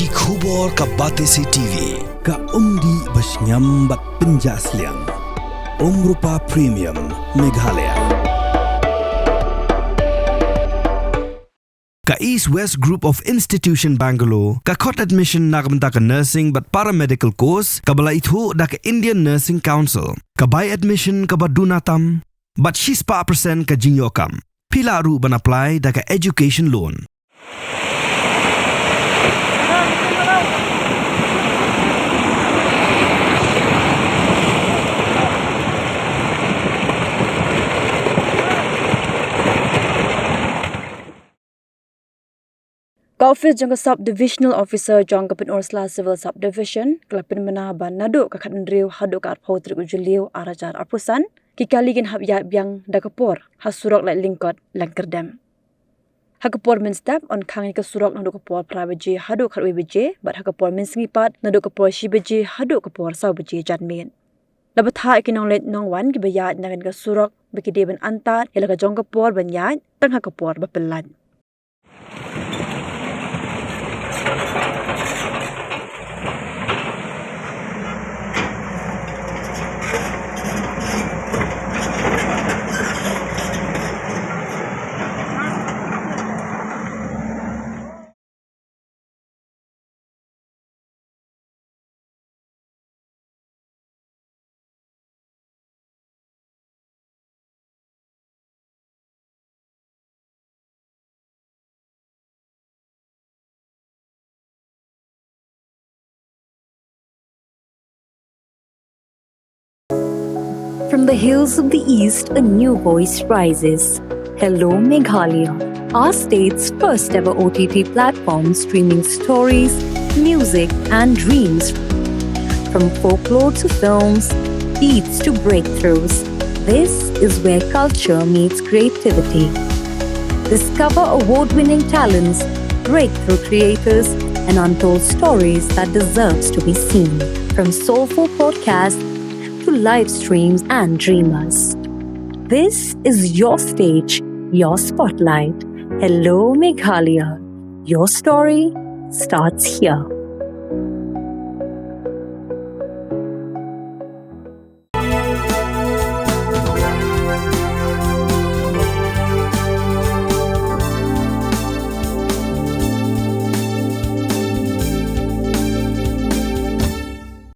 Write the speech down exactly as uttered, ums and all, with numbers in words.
Ki khubor ka Batesi T V. Ka umdih ba shngiam bad pynjah sliang. Umrupa Premium, Meghalaya. Ka East West Group of Institution Bangalore ka khot admission na ka bynta ka nursing bad paramedical course kaba la ithuh da ka Indian Nursing Council. Ka bai admission kaba duna tam bad shispah percent ka jingïoh kam. Phi lah ruh ban apply da ka education loan. Ka office jong ka Sub Divisional Officer jong ka Pynursla Civil Sub Division ka la pynbna ba naduh ka khathynriew haduh ka arphew tarik u Jylliew arhajar arphew san, ki kali kin hap ïaid biang da ka por ha surok Laitlyngkot, Lyngkyrdem. Ha ka por mynstep yn khang ïa ka surok naduh ka por phra baje haduh khatwei baje, bad ha ka por mynsngi pat naduh ka por shi baje haduh ka por saw baje janmiet. La bthah ïa ki nongleit nongwan kiba ïaid na kane ka surok ba ki dei ban antad ïa la ka jong ka por ban ïaid tang ha ka por ba pynlait. From the hills of the East, a new voice rises. Hello, Meghalaya, our state's first ever O T T platform streaming stories, music, and dreams. From folklore to films, beats to breakthroughs, this is where culture meets creativity. Discover award winning talents, breakthrough creators, and untold stories that deserves to be seen. From soulful podcasts to live streams and dreamers. This is your stage, your spotlight. Hello, Meghalaya. Your story starts here.